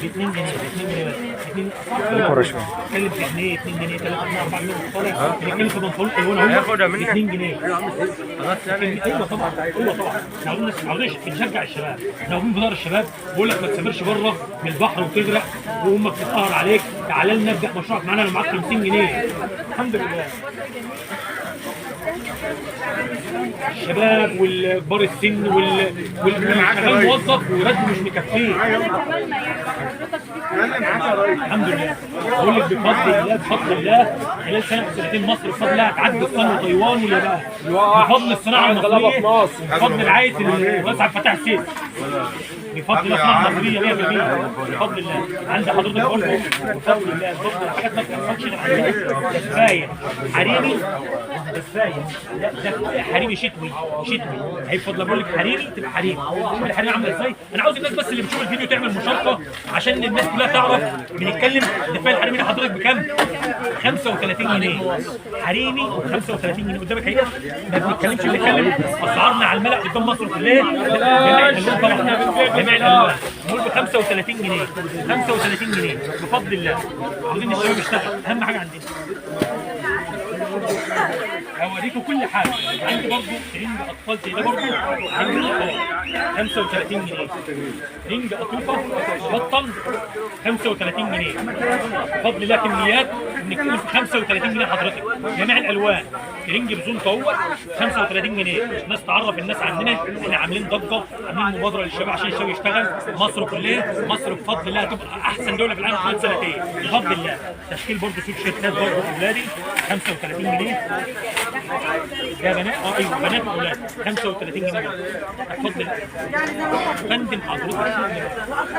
ب 2 جنيه، ب 2 جنيه بس. 2 كورة شوية. بنتكلم في جنيه، 2 جنيه، 3 جنيه، 4 جنيه، طالع بنتكلم في بنطلون الوان اهو ب 2 جنيه. ايوه طبعا، ايوه طبعا. احنا عاوزين بنشجع الشباب، احنا واقفين في ظهر الشباب. بقول لك ما تسافرش بره من البحر وتغرق وامك تتقهر عليك، تعالى لنا ابدا مشروعك معانا لو معاك 50 جنيه. الحمد لله. الشباب والكبار السن واللي شغال موظف وراتبه مش مكفيه. الحمد لله. بقول لك بفضل الله، بفضل الله خلال سنة او سنتين مصر بفضل الله هتعدي الصين وتايوان واليابان بفضل الصناعة المصرية، بفضل رعاية الرئيس عبد الفتاح السيسي، بفضل الصناعة المصرية 100% بفضل الله. عند حضرتك برضه بفضل الله، بفضل حاجات ما بتحصلش غير عندنا. كفاية حريمي، كفاية. لا ده حريمي شتوي، شتوي هيفضل. بقول لك حريمي تبقى حريمي. شوف الحريمي عامله ازاي. انا عاوز الناس بس اللي بتشوف الفيديو تعمل مشاركة عشان الناس كلها تعرف بنتكلم. ده الحريمي لحضرتك بكام؟ 35 جنيه حريمي، 35 جنيه قدامك اهي. ما بنتكلمش، بنتكلم اسعارنا على الملأ قدام مصر كلها. جميع الالوان طبعا، جميع الالوان. نقول ب 35 جنيه، 35 جنيه بفضل الله. عاوزين الشباب يشتغل، اهم حاجة عندنا. هوريكم كل حاجة. عندي برضو رنج اطفال زي ده برضو، رنج اطفال 35 جنيه، رنج قطيفة بطن 35 جنيه بفضل الله. كميات بنتكلم في 35 جنيه حضرتك، جميع الالوان. رنج بزون اهوت 35 جنيه. الناس تعرف الناس عندنا، احنا عاملين ضجه، عاملين مبادرة للشباب عشان الشباب يشتغل. مصر كلها، مصر بفضل الله هتبقى احسن دولة في العالم خلال سنتين بفضل الله. تشكيل برضو سوت شيرتات برضو اولادي 35 جنيه. ده بنات، ايوه بنات واولاد 35 جنيه بفضل الله. فندم حضرتك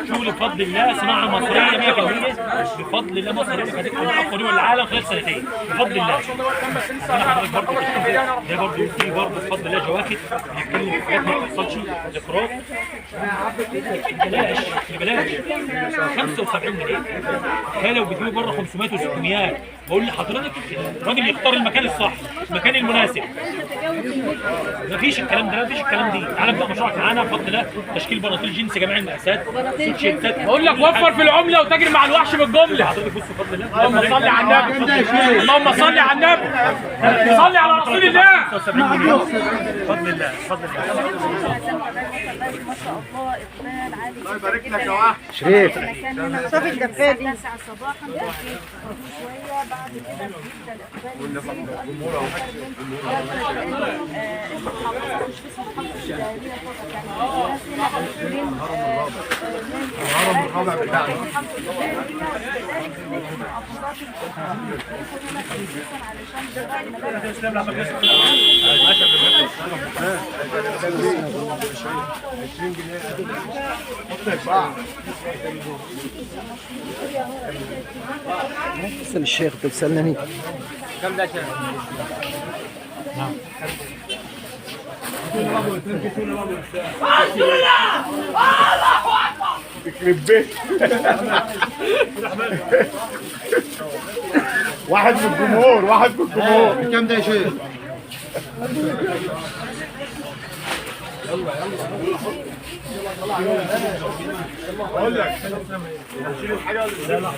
شغل بفضل الله، صناعة مصرية 100% بفضل الله. مصر هتبقى من اقوى دول العالم خلال سنتين بفضل الله. عندنا حضرتك برضه ده برضه في برضه بفضل الله جواكت. بنتكلم في حاجات ما بتحصلش. ذكرات ببلاش، ببلاش 75 جنيه. تخيل لو بتجيبوا بره 500 و600. بقول لحضرتك الراجل يختار المكان الصح، المكان المناسب. مفيش الكلام ده، مفيش الكلام دي. تعالى ابدا مشروعك معانا بفضل الله. تشكيل بناطيل جينز جميع المقاسات، سوتشيرتات. بقول لك وفر في العملة وتجري مع الوحش بالجملة. حضرتك بص بفضل الله. اللهم صل على النبي، اللهم صل على النبي، صل على رسول الله. 75 جنيه بفضل الله، بفضل الله. ما شاء الله اقبال عالي الله يبارك لك يا وحش. شريف شوف الدفايه دي 9 صباحا شوية، بعد كده بيبدا الاقبال يزيد اكتر من المحافظات، مش بس محافظة الدهرية فقط، يعني الناس هنا من الهرم الرابع بتاعنا. محافظة الدهرية وكذلك من المحافظات الاخرى هنا خصيصا علشان شراء الملابس. تسأل الشيخ بتسألني. يخرب بيت. واحد من الجمهور، واحد من الجمهور. كام ده يا شيخ؟ يلا يلا. بقول لك هنشيل الحاجة ولا لا؟